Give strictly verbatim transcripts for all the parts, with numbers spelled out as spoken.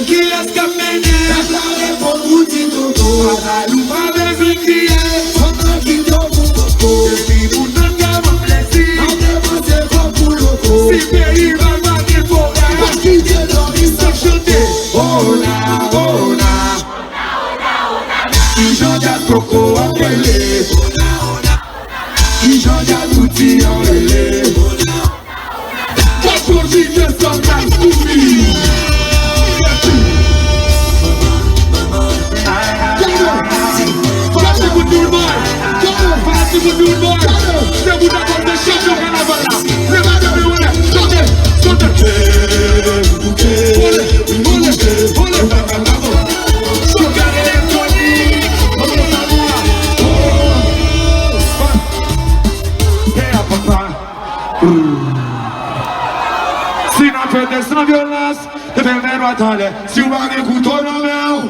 Kiyès k ap mennen? Sa reponn pou ti tonton. Papa nou pa bezwen kriye. Fòk nan kite w pou koko. Epi moun nan ka ban plezi. An depanse kòb pou loko. Si peyi pa, pa gen forè. Pa kite lòri san chante. Ona, ona. Kijan djaz koko ap rele? Kijan djaz Bouti an rele? Patwon J K Sandal Scoopy. Gade! Fanatik Bout Boul Boy! Gade! Fanatik Bout Boul Boy! Gade! Se bout a kòm se chanpyon kanaval la! Leve men w anlè! Sote! Sote! Vole! Vole! Vole! Sote! Vole! Vole! Hey, papa! Si n ap fete san vyolans, leve men dwat anlè. Si w pa gen kouto nan men w,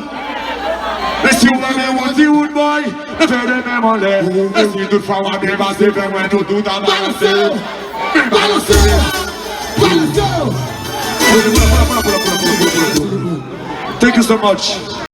men si w pa gen yon ti wood boy, leve de men w anlè. E si tout fwa w ap byen pase, fè mwen nou tout a balanse. Balanse! Balanse! Thank you so much.